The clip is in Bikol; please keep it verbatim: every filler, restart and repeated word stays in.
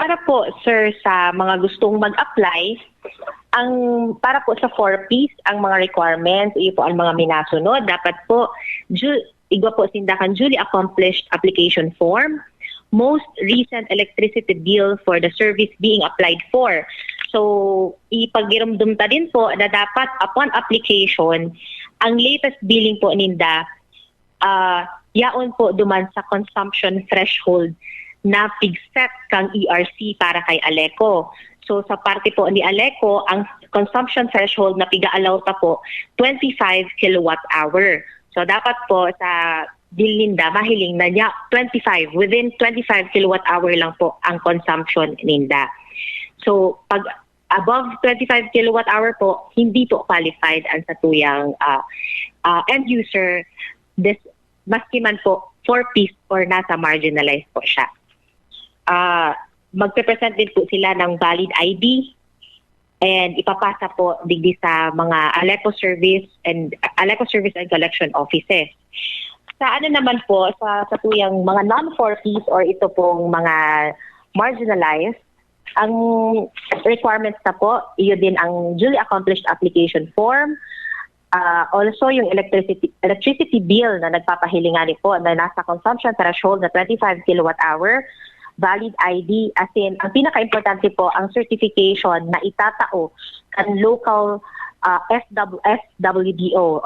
Para po, sir, sa mga gustong mag-apply, ang para po sa four Ps, ang mga requirements, iyo po ang mga minasunod. Dapat po, ju- igwa po sinda kan duly accomplished application form, most recent electricity bill for the service being applied for. So, ipagirumdum ta din po na dapat upon application, ang latest billing po ninda, ah, yaon po duman sa consumption threshold na fixed kang E R C para kay Aleco. So, sa parte po ni Aleco, ang consumption threshold na piga-allow ta po, twenty-five kilowatt hour. So, dapat po sa bill ninda, mahiling na niya twenty-five, within twenty-five kilowatt hour lang po ang consumption ninda. So, pag above twenty-five kilowatt hour po, hindi po qualified ang satuyang, ah, ah, end user, this, maski man po four Ps or nasa marginalized po siya. Ah, magpe-present din po sila ng valid I D and ipapasa po digdi sa mga Aleco service and Aleco service and collection offices. Sa ano naman po, sa, sa tuyang mga non four Ps or ito pong mga marginalized, ang requirements na po, iyo din ang duly accomplished application form, ah, also yung electricity electricity bill na nagpapahilingan po na nasa consumption threshold na twenty-five kilowatt hour, valid I D, as in, ang pinaka-importante po, ang certification na itatao kan local, ah, S W, S W D O